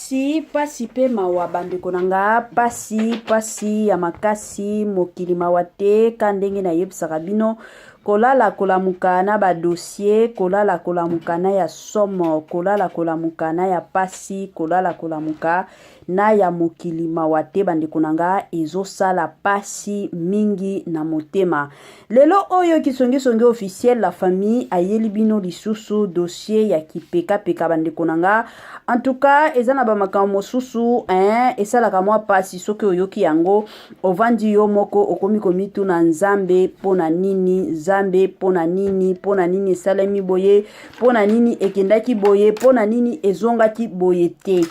Pasi, pasi pe mawa bandeko na nga, pasi, pasi ya makasi, mokili mawa te, ka ndenge nayebisaka bino, kolala kolamuka na ba dossier, kolala kolamuka na ya somo, kolala kolamuka na ya pasi, kolala kolamuka na ya mokili mawa te bandeko na nga, ezosala pasi mingi na motema. Lelo oyo kisongisongi officiel la famille ayeli bino lisusu dossier ya kipekapeka bandeko na nga. En tout cas eza na ba makambo mosusu hein, esalaka mwa pasi soki oyoki yango ovandi yo moko okomi komituna Nzambe mpo na nini, Nzambe mpo na nini, mpo na nini esalemi boye, mpo na nini ekendaki boye, mpo na nini ezongaki boye te.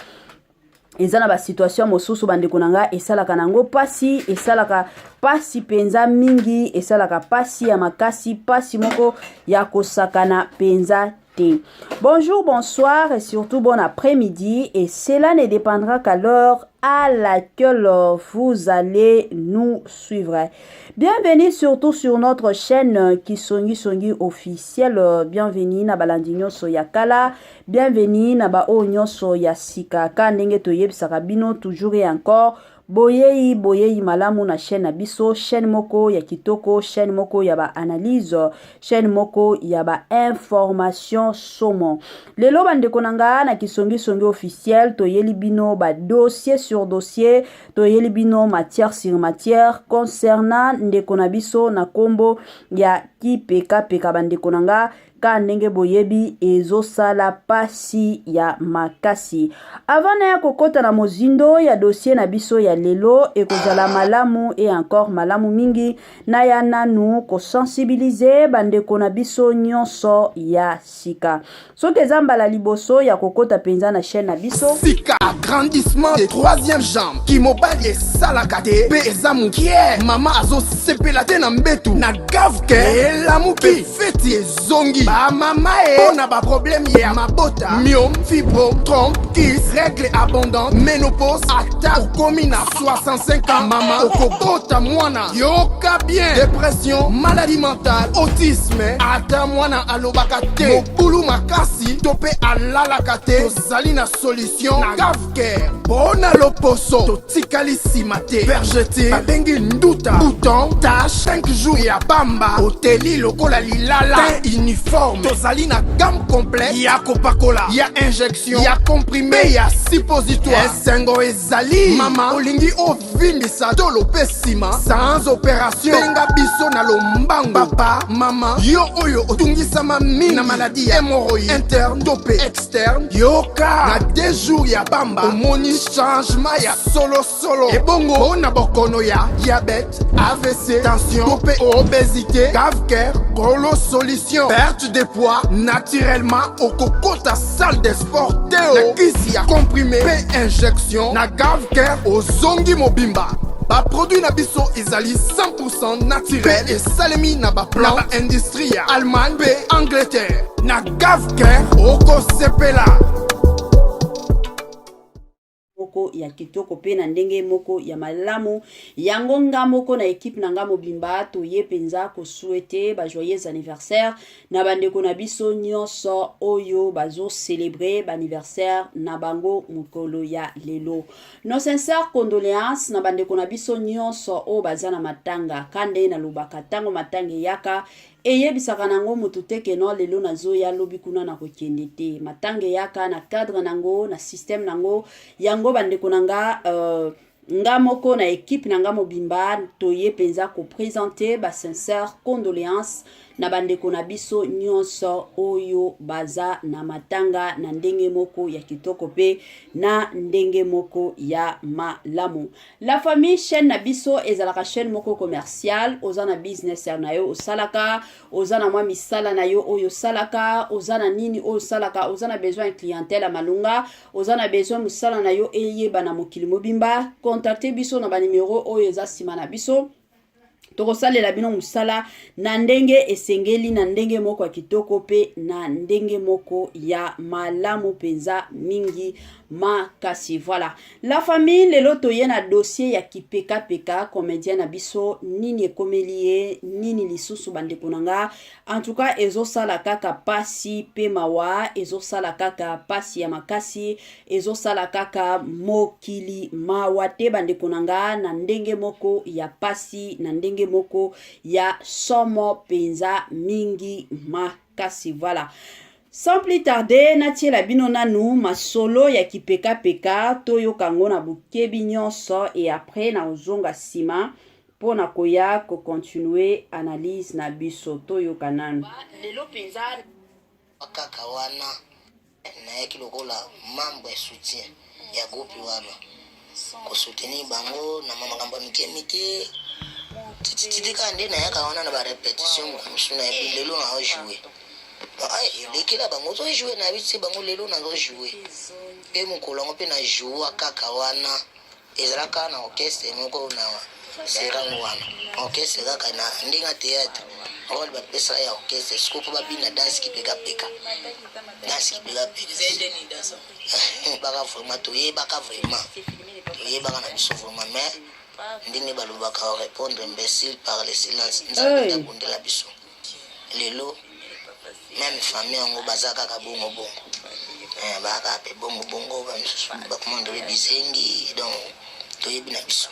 Eza na ba situation mosusu bandeko na nga esalaka nango pasi, esalaka pasi penza mingi, esalaka pasi ya makasi, pasi moko ya kosakana penza te. Bonjour, bonsoir et surtout bon après-midi, et cela ne dépendra qu'à l'heure à laquelle vous allez nous suivre. Bienvenue surtout sur notre chaîne Kisongi Songi officielle. Bienvenue na balandi nyonso ya kala, bienvenue na ba oyo nyonso ya sika. Ka ndenge toyebisaka bino toujours et encore, boyei boyei malamu na chaîne na biso, chaîne moko ya kitoko, chaîne moko ya ba analyse, chaîne moko ya ba information somo. Lelo bandeko na nga na Kisongi Songi officiel toyeli bino ba dossier sur dossier, toyeli bino matière sur matière concernant ndeko na biso na kombo ya Kipekapeka. Bandeko na nga, ka ndenge boyebi ezosala pasi ya makasi. Avant na ya kokota na mozindo ya dossier na biso ya lelo, ekozala malamu et encore malamu mingi na ya nanu kosensibiliser bandeko na biso nyonso ya sika. Soki eza mbala liboso ya kokota penza na chaîne na biso, sika agrandissement de troisième jambe kimobali esalaka te mpe eza mokie, mama azosepela te na mbetu na gavke elamuki feti ezongi bamama e mpo na baproblème ya mabota, myome, fibrome, trompe, kyste, règle abondante, ménopause, ata okomi na 65 ans mama okobota mwana, yoka bien, dépression, maladie mentale, autisme, ata mwana alobaka te, mobulu makasi to mpe alalaka te, tozali na solution na Gavcare. Mpo na loposo totikali nsima te, vergeture babengi nduta, bouton, tache, 5 jours ya pamba oteli lokola lilala, teint uniforme, tozali na gamme complète ya kopakola, ya injection, ya comprimé, ya suppositoire. Esengo ezali mama olingi ovimbisa tolo mpe nsima sans opération, benga biso na lombango. Papa, mama, yo oyo otungisama mingi na maladie ya hémorroïde interne to mpe externe, yoka na 2 jours ya pamba omoni changement ya solosolo. Ebongo mpo na bokono ya diabète, AVC, tension to mpe obésité, Gavcare kolo solution, perte de poids naturellement, okokota salle de sport te na kisi ya comprimé mpe injection na Gavcare ozongi mobimba. Baproduit na biso ezali 100% naturel mpe esalemi na baplan na baindustrie ya Allemagne mpe Angleterre. Na Gavcare okosepela. Moko ya kitoko pe na ndenge moko ya malamu yango nga moko na equipe na nga mobimba toye penza ko souhaiter ba joyeux anniversaire na bandeko na biso nyonso oyo bazo célébrer ba anniversaire na bango mokolo ya lelo. Nos sincères condoléances na bandeko na biso nyonso oyo baza na matanga. Ka ndenge nalobaka, ntango matanga eyaka eyebisaka nango motu te ke no lelo nazoya, lobi kuna nakokende te. Matanga eyaka na cadre nango, na système nango. Yango bandeko na nga, nga moko na équipe na nga mobimba toye penza ko présenter ba sincères condoléances na bandeko na biso nyonso oyo baza na matanga na ndenge moko ya kitoko pe na ndenge moko ya malamu. La famille, chaîne na biso ezalaka chaîne moko commerciale. Oza na business na yo osalaka, oza na mwa misala na yo oyo osalaka, oza na nini oyo osalaka, oza na besoin ya clientèle ya malonga, oza na besoin mosala na yo eyeba na mokili mobimba, contacte biso na ba numéro oyo eza nsima na biso. Tokosalela bino mosala na ndenge esengeli, na ndenge moko ya kitoko mpe na ndenge moko ya malamu mpenza mingi makasi. Voilà la famille, lelo toye na dossier ya Kipekapeka, comédien na biso. Nini ekomeli ye? Nini lisusu, bandeko na nga? En tout cas, ezosala kaka pasi mpe mawa, ezosala kaka pasi ya makasi, ezosala kaka mokili mawa te, bandeko na nga, na ndenge moko ya pasi, na ndenge moko ya somo mpenza mingi makasi. Voilà, sans plus tarder, natiela bino nanu masolo ya Kipekapeka, toyoka yango na bokebi nyonso et après nakozonga nsima mpo na koya kocontinuer analyse na biso. Toyoka nanu lelo mpenza. Kaka wana nayaki lokola membre ya soutien ya groupe wana, kosoutenir bango na makambo ya mike mike, tititi kaka nde nayaka wana na barépétition. Mosusu nayebi lelo nazojoue, elekela bango, ozojoue, nayebi ti bango lelo nazojoue. Mpe mokolo yango mpe najoua kaka wana, ezalaka na orchestre moko na serango wana, orchestre kaka na ndenge ya théâtre, role bapesaka ya orchestre. Siko mpo babina danse Kipekapeka, danse Kipekapeka baka vraiment toyebaka, vraiment toyebaka na biso vraiment. Mais ndenge balobaka, répondre imbécile par le silence, Nzambe ndakundela biso. Lelo même famille yango baza kaka bongo bongo, baa kaka mpe bongo bongo, bamisusu bakomandole bizengi. Donc toyebi na biso,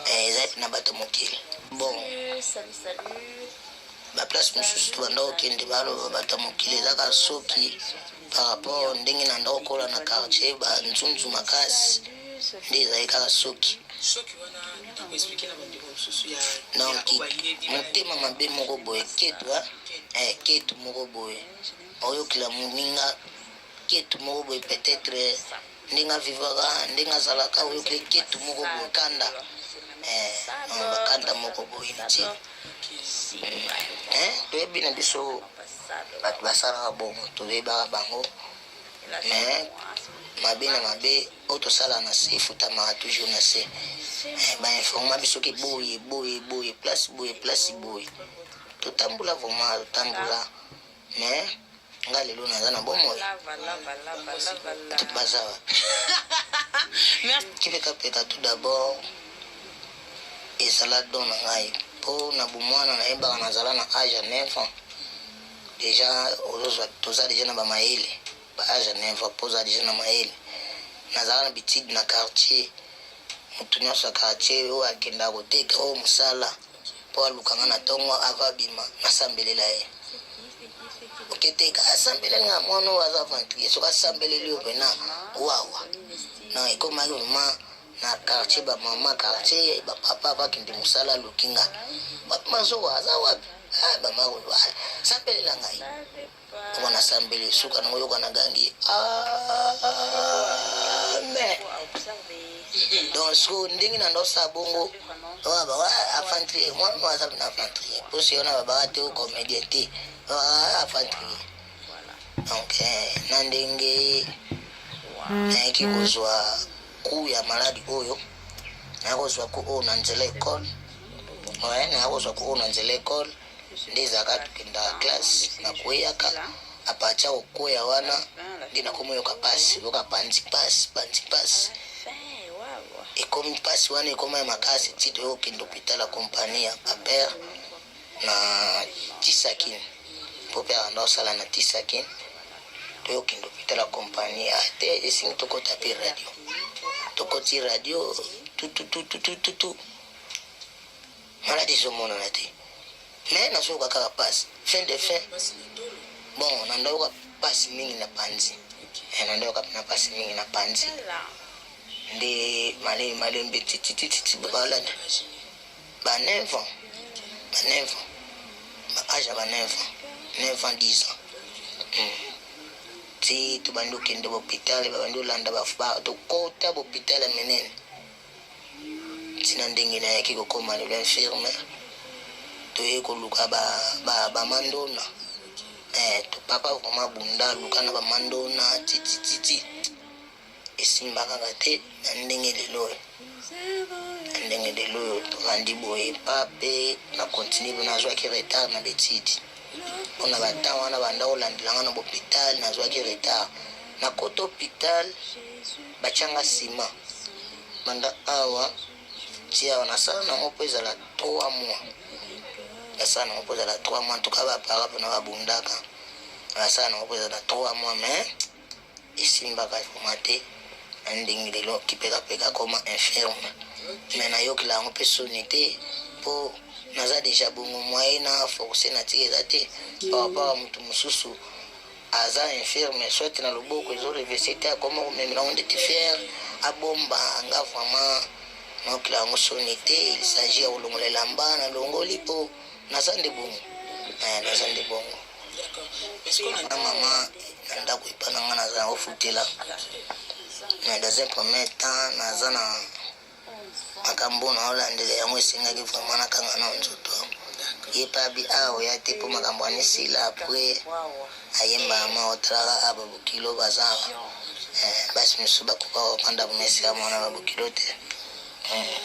eza epe na bato mokili. Bon, baplace mosusu tobanda kokende, baloba bato ya mokili. Eza kaka soki par rapport ndenge na nda kokola na quartier, banzunzu makasi nde ezali kaka soki. Donc motema mabe moko boye, ketu, ketu moko boye, oyokela moninga ketu moko boye, peut-être ndenge avivaka, ndenge azalaka, oyokeli ketu moko boye, kanda, bakanda moko boye inutile. Toyebi na biso bato basalaka bongo, toyebaka bango. Mais mabe na mabe oyo tosala na se efutamaka toujours na se. Bainforma biso ke boye boye boye, place boye, place boye, totambola vraiment, totambola. Mais nga lelo naza na bomoi, baza wapi? Kipekapeka, tout d'abord ezala don na ngai mpo na bomwana. Nayebaka nazala na age ya 9 ans déjà, ozozwa toza déjà na bamayele, ba age ya 9 ans mpo oza déjà na mayele. Nazala na bitide na quartier, motu nyonso ya quartier oyo akendaka koteka oyo mosala mpo alukanga na ntongo ava bima, nasambelela ye. Oketeka, asambeleli nga, mwana oyo aza aventurier, soki asambeleli yo mpena wawa. Non, ekomaki vraiment na quartier, bamama quartier, bapapa bakende mosala, aluki nga: "Wapi Mazowa? Aza wapi?" Bama sambelela ngai oko, nasambeli, suka nango yoka na gangi amen. Donc siko ndenge na ndosala bongo, aventurier, mwana aza na aventurier, posi wana babaka te, comédien te, aventurier. Donc na ndenge nayaki kozwa ku ya maladi oyo, naya kozwa ku oyo na nzela ekole, naya kozwa ku oyo na nzela ekole nde ezalaka tokendaka classe, nakweyaka. À partir ya kokweya wana nde nakomi oyoka pasi, oyoka panzi pasi, panzi pasi, ekomi mpasi wana, ekoma ya makasi ti toyei kokende hôpital ya compagnie ya papere na Tisakine, mpo mpe akanda kosala na Tisakine. Toyei kokende hôpital ya compagnie te, esingi tokɔta mpe radio, tokɔti radio tutututututu, maladi ezomonana te, mais nazoyoka kaka pasi. Fin de fin, bon, nandayoka pasi mingi na panzi, nandayoka na pasi mingi na panzi nde malembe malembe titititi balanda ba 9 ans, ba 9 ans, ba age ya ba 9 ans, 9 ans, 10 ans, ti tobandi okende bahôpital, babandi olanda, tokota bahôpital ya minene, ntina ndenge nayaki kokóma lelo infirme. Toye koluka bamandona, papa vraiment bunda, luka na bamandona titititi. Esimba kaka te na ndenge lelo oyo, na ndenge lelo oyo tovandi boye pa pe na continue pe nazwaki retard na b'etude po na ba temps wana banda kolandela nga na b'hopital nazwaki retard na kota hopital batia nga ciment banda awa ti awa nasala nango po ezala 3 mois nasala nango po ezala 3 mois en tout cas ba parents pena babundaka nasala nango po ezala 3 mois mais Esimbaka vraiment te na ndenge lelo kipekapeka akoma infirme mais nayokela yango pe soni te po naza dejà bongo moyen na force na tika eza te par rapport ya mutu mususu aza infirme soit na loboko ezo revese te akoma komemela yango ndeti fiere abomba nga vraiment nayokela yango soni te il s'agit ya kolongola elamba nalongoli po naza nde bongo eh, naza nde bongo Na mama na ndako epa na nga naza kofutela mais dans un premier temps naza na makambo na olandela yango esengaki vraiment nakanga na nzoto ye mpe abi awa oya te mpo makambo wana esila apres ayemba ma otalaka a babokilo baza eh, basi mosusu bakoka kofanda komesika mwana babokilo te eh.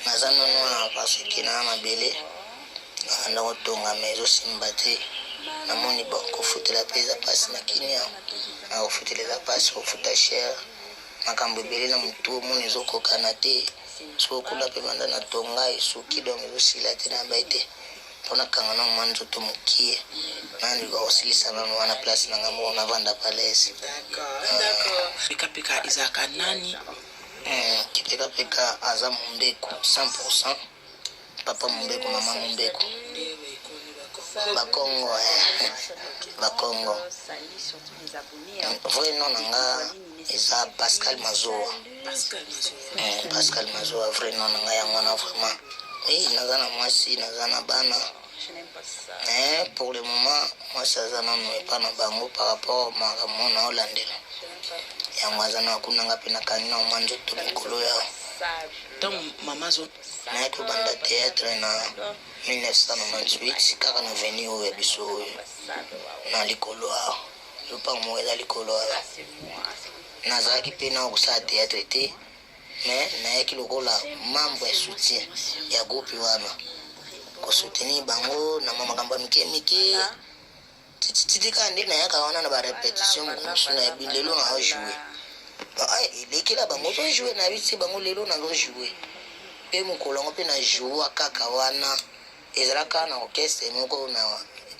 Naza nanu wana parce que na mabele nabanda kotonga mais ezosimba te namoni bon kofutela pe eza pasi na kini awa na kofutela eza pasi kofuta cher makambo ebele na motu omoni ezokokana te soki kuna pe banda na tonga esuki donc ezosila te na bai te mpo nakanga na mwa nzoto mokie naluka kosilisa nanu wana place na ngai moko navanda palaise. Pekapeka ezalaka nani? Kipekapeka aza mumbeku 100% papa mumbeku mama mumbeku bakongo eh. Bakongo vrai nom na nga eza Pascal Mazowa. Pascal Mazowa vrai nom na nga yango wana vraiment. Oui, naza na mwasi, naza na bana. Mais pour le moment mwasi aza nanu epa na bango par rapport makambo na olandela. Yango aza na kuna nga pe nakangi na mwa nzoto mikolo ya ntango mama azo nayaki kobanda théâtre na 1998 kaka na avenue oyo ya biso oyo na likolo awa lopango moko eza likolo awa nazalaki mpe na kosala théâtre te mais nayaki lokola membre ya soutien ya groupe wana kosoutenir bango na mwa makambo ya mike mike titititi kaka nde nayaka wana na barepetition mokolo mosusu nayebi lelo na ojoue elekela bango ozojoue nayebi ti bango lelo nazojoue mpe mokolo yango mpe na joua kaka wana ezalaka na orchestre moko na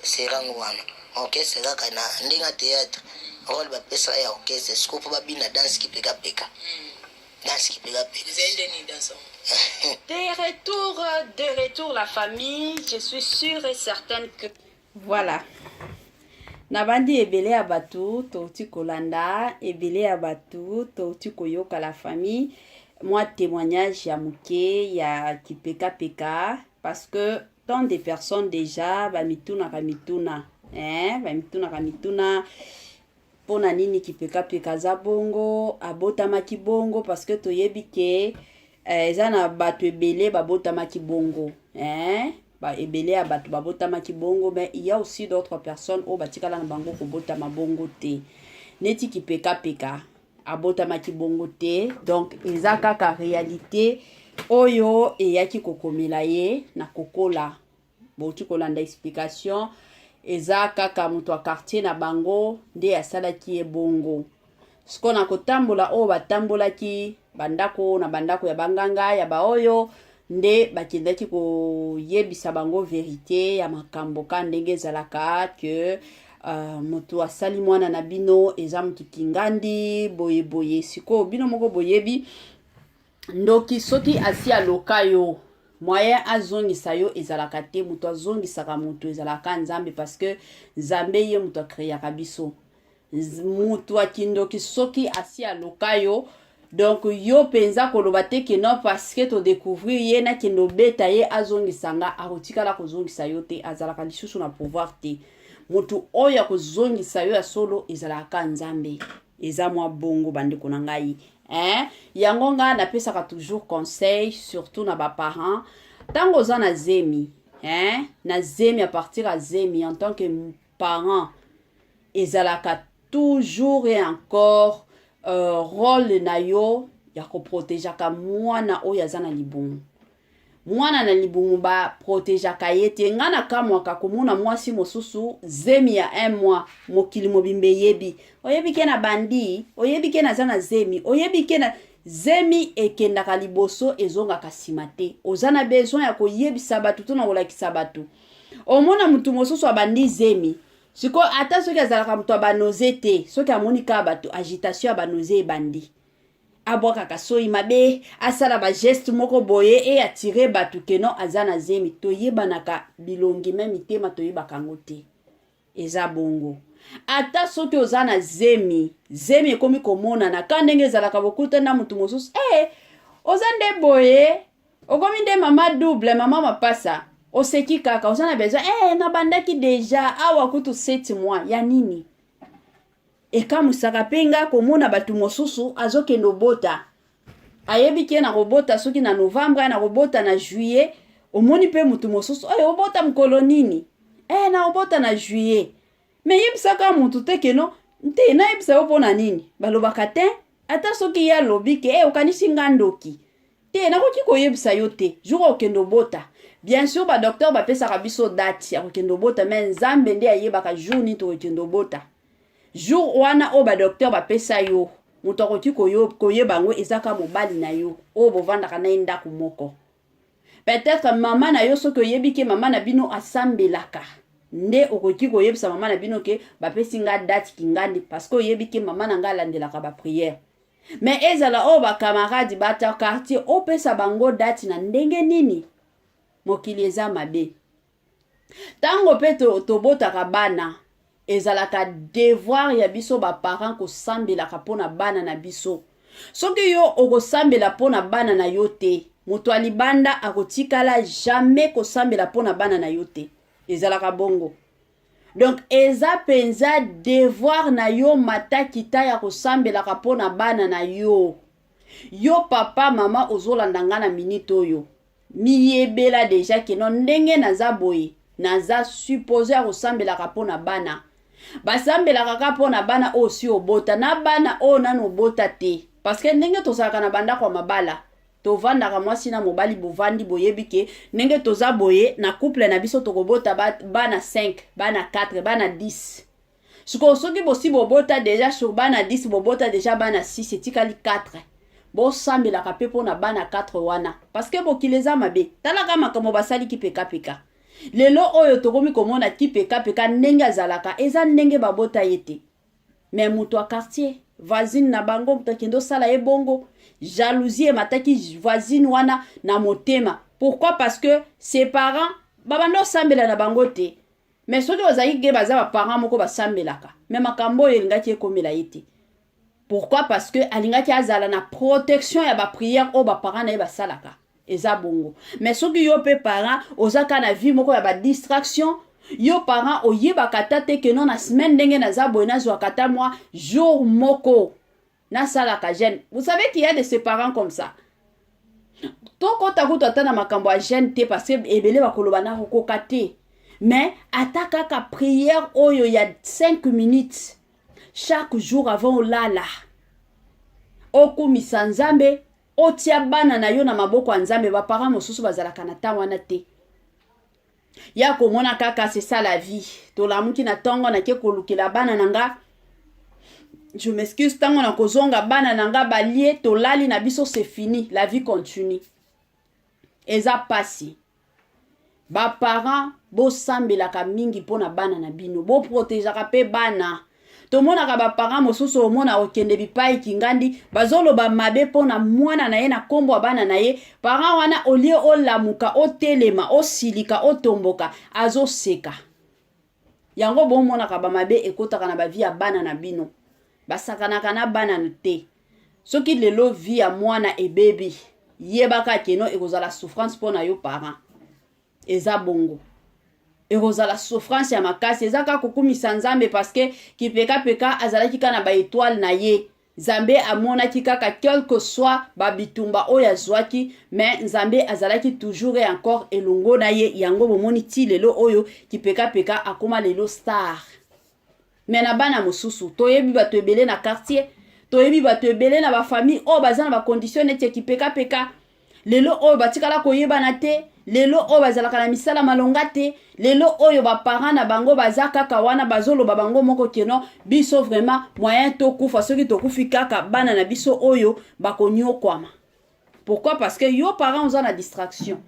serango wana orchestre kaka na ndenge ya théâtre role bapesaka ya orchestre sikoyo mpo babina danse kipekapeka danse kipekapeka. De retour, de retour la famille, je suis sûre et certaine que Voilà. Nabandi ebele ya bato touti kolanda, ebele ya bato touti koyoka la famille, mwa témoignage ya moke ya kipekapeka parce que tant de personnes déjà bamitunaka mituna eh, bamitunaka mituna mpo na nini kipekapeka aza bongo, abotamaki bongo parce que toyebi ke eh, eza na bato ebele babotamaki bongo eh, ba ebele ya bato babotamaki bongo mais il y a aussi d'autres personnes oyo batikala na bango kobotama bongo te neti kipekapeka abotamaki bongo te donc eza kaka réalité oyo eyaki kokomela ye na kokola bouti kolanda explication eza kaka moto ya quartier na bango nde asalaki ye bongo siko na kotambola oyo batambolaki bandako na bandako ya banganga ya baoyo nde bakendaki koyebisa bango verite ya makambo ka ndenge ezalaka ke moto asali mwana na bino eza moto kingandi boye boye. Sikoyo bino moko boyebi ndoki soki asi aloka yo moyen azongisa yo ezalaka te. Moto azongisaka moto ezalaka Nzambe, parce que Nzambe ye moto akreaka biso. Moto ya kindoki soki asi aloka yo, donc yo mpenza koloba te ke non, parce que todécouvrir ye nakende obeta ye azongisa nga, akotikala kozongisa yo te, azalaka lisusu na pouvoir te. Moto oyo akozongisa yo ya solo ezalaka Nzambe. Eza mwa bongo bandeko na ngai eh? Yango nga napesaka toujours conseil surtout na baparent ntango oza na zemi eh? Na zemi, à partir ya zemi, en tant que parent ezalaka. toujours et encore euh, role na yo ya koprotegeaka mwana oyo aza na libumu. Mwana na libumu ba protegeaka ye te. Nga nakamwaka komona mwasi mosusu zemi ya un mois, mokili mobimba eyebi. Oyebi ke na bandi, oyebi ke naza na zemi, oyebi ke na zemi ekendaka liboso ezongaka nsima te. Oza na besoin ya koyebisa bato to na kolakisa bato. Omona motu mosusu abandi zemi sikoyo, ata soki azalaka moto ya banoze te, soki amoni kaka bato agitation ya banoze ebandi, abwakaka soyi mabe, asala bageste moko boye e atire bato keno aza na zemi. Toyebanaka bilongi me mitema toyebaka yango te. Eza bongo ata soki oza na zemi, zemi ekomi komonana ka ndenge ezalaka, bokutani na motu mosusu e eh, oza nde boye, okomi nde mama double, mama mapasa, oseki kaka, oza na besoin e nabandaki deja awa kutu 7 mois ya nini. Ekamwisaka mpe nga komona bato mosusu azokende obota, ayebi ke nakobota soki na novembre, nakobota na juillet. Omoni mpe motu mosusu oyo obota mokolo nini? E nakobota na juillet. Me yebisaka motu te keno te nayebisa yo mpo na nini balobaka te. Ata soki ye alobi ke e okanisi nga ndoki te, nakoki koyebisa yo te jour okende obota. Bien sûr badocteur bapesaka biso date ya kokende obota, me Nzambe nde ayebaka jour nini tokokende obota. Jour wana oyo badocteur bapesa yo, moto akoki koyeba yango eza kaka mobali na yo oyo bovandaka na ye ndako moko, peut-être mama na yo. Soki oyebi ke mama na bino asambelaka, nde okoki koyebisa mama na bino ke bapesi nga date kingandi, parce que oyebi ke mama na nga alandelaka baprière. Mais ezala oyo bacamarade, bato ya quartier, opesa bango date na ndenge nini? Mokili eza mabe. Ntango mpe tobotaka bana, ezalaka devoir ya biso baparent kosambelaka mpona bana na biso. Soki yo okosambela mpona bana na yo te, moto ya libanda akotikala jamais kosambela mpona bana na yo te. Ezalaka bongo. Donc eza mpenza devoir na yo matakita ya kosambelaka mpona bana na yo. Yo papa, mama ozolanda nga na minute oyo, miyebela deja keno ndenge naza boye, naza suppose ya kosambelaka mpona bana. Basambelaka kaka mpona bana oyo si obota, na bana oyo nanu obota te, parce que ndenge tozalaka na bandako ya mabala, tovandaka mwasi na mobali, bovandi, boyebi ke ndenge toza boye na couple na biso tokobota bana 5, bana 4, bana 10. Sikoyo soki bosi bobota deja sur bana 10, bobota deja bana 6, etikali 4, bosambelaka mpe mpona bana 4 wana, parce que mokili eza mabe. Talaka makambo basali kipekapeka. Lelo oyo tokomi komona kipekapeka ndenge azalaka, eza ndenge babota ye te, me moto ya quartier voisine na bango moto akende osala ye bongo. Jalousie emataki voisine wana na motema. Pourquoi? Parce que ses parents babanda osambela na bango te. Mais soki bazalaki ke baza baparent moko basambelaka, me makambo oyo elingaki ekomela ye te. Pourquoi? Parce que alingaki azala na protection ya baprière oyo baparent na ye basalaka. Eza bongo. Mais soki yo mpe parent oza kaka na vie moko ya badistraction, yo parent oyebaka ata te ke no na semaine ndenge naza boye, nazwaka ata mwa jour moko nasalaka jeûne. Vous savez qu'il y a de ces parents comme ça. Tokota kutu ata na makambo ya jeûne te, parce que ebele bakoloba nakokoka te, mais ata kaka prière oyo ya 5 minutes chaque jour avant olala, okumisa Nzambe, otia bana na yo na maboko ya Nzambe. Baparent mosusu bazalaka na ntango wana te ya komona kaka c'est ça la vie. Tolamuki na ntongo, nake kolukela bana na nga, je m'excuse, ntango na kozonga bana na nga balie, tolali na biso, c'est fini, la vie continue. Eza pasi. Baparent, bosambelaka mingi mpona bana na bino, boprotegeaka mpe bana. Tomonaka baparent mosusu, omona okende bipai kingandi, bazoloba mabe mpona mwana na ye na nkombo ya bana na ye. Parent wana, olie olamuka, otelema, osilika, otomboka, azoseka yango. Bomonaka bamabe ekotaka na bavie ya bana na bino. Basakanaka na bana te. Soki lelo vie ya mwana ebebi, yebaka keno ekozala souffrance mpo na yo parent. Eza bongo, ekozala souffrance ya makasi. Eza kaka kokumisa Nzambe, parce que kipekapeka azalaki kaka na baétoile na ye. Nzambe amonaki kaka, quel que soit babitumba oyo azwaki, mais Nzambe azalaki toujours et encore elongo na ye. Yango bomoni ti lelo oyo kipekapeka akóma lelo star. Mais na bana mosusu, toyebi bato ebele na quartier, toyebi bato ebele na bafamille oyo baza na bacondition neti ya kipekapeka. Lelo oyo batikala koyebana te, lelo oyo bazalaka na misala malonga te, lelo oyo baparent na bango baza kaka wana bazoloba bango moko keno biso vraiment moyen tokufa, soki tokufi kaka bana na biso oyo bakonyokwama. Pourquoi? Parce que yo parent oza na distraction.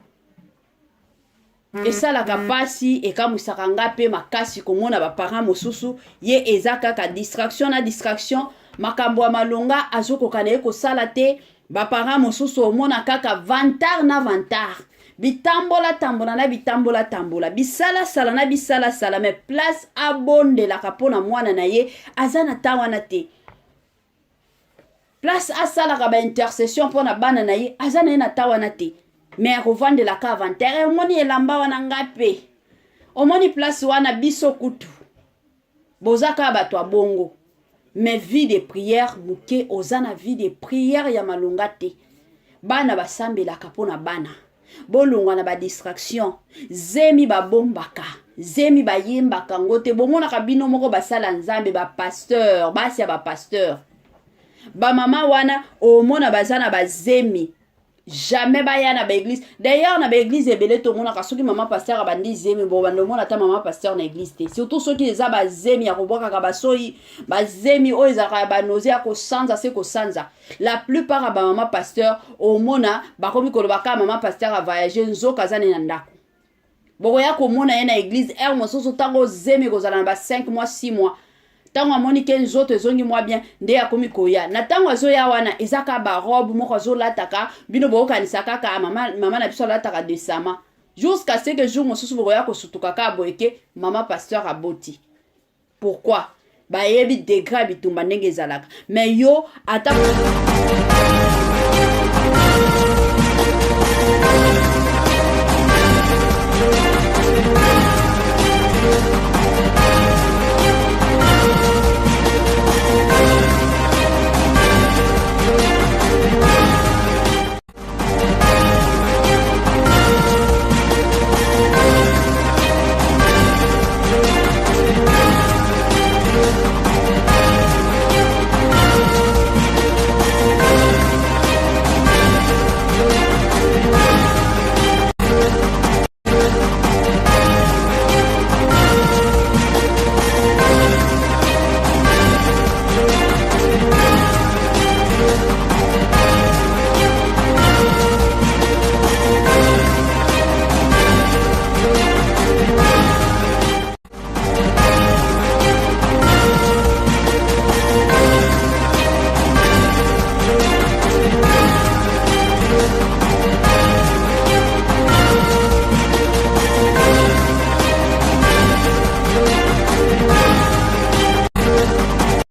Esalaka mpasi, ekamwisaka nga mpe makasi komona baparent mosusu, ye eza kaka distraction na distraction, makambo ya malonga azokoka na ye kosala te. Baparent mosusu omona kaka vantard na vantard, bitambola tambola na bitambola tambola, bisalasala na bisalasala, mais place abondelaka mpo na mwana na ye aza na ta wana te. Place asalaka baintercession mpo na bana na ye aza na ye na ta wana te, mais akovandelaka avantere. Omoni elamba wana, nga mpe omoni place wana, biso kutu boza kaka bato ya bongo, mais vie de prière moke, oza na vie de prière ya malonga te. Bana basambelaka mpo na bana, bolongwa na badistraction. Zemi babombaka, zemi bayembaka yango te. Bomonaka bino moko basala Nzambe, bapasteur, basi ya bapasteur, bamama wana omona baza na bazemi, jamais baya na baeglise. D'ailleurs na baeglise ebele tomonaka soki mama pasteur abandi zemi, bo banda omona ata mama pasteur na église te, surtout soki eza bazemi ya kobwakaka basoi, bazemi oyo ezalaka ya banoze ya kosanza se kosanza. La plupart ya bamama pasteur omona bakomi koloba kaka mama pasteur avoyage, nzoka aza ne na ndako. Bokoya komona ye na église heure mosusu ntango zemi ekozala na ba 5 mois, 6 mois, ntango amoni ke nzoto ezongi mwa bien, nde akomi koya. Na ntango azoya wana, eza kaka barobe moko azolataka, bino bokokanisa kaka mama, mama na biso alataka desama, jusqu'à ce que jour mosusu bokoya kosutuka kaka boye ke mama pasteur aboti. Pourquoi? Bayebi degré ya bitumba ndenge ezalaka. Mais yo ata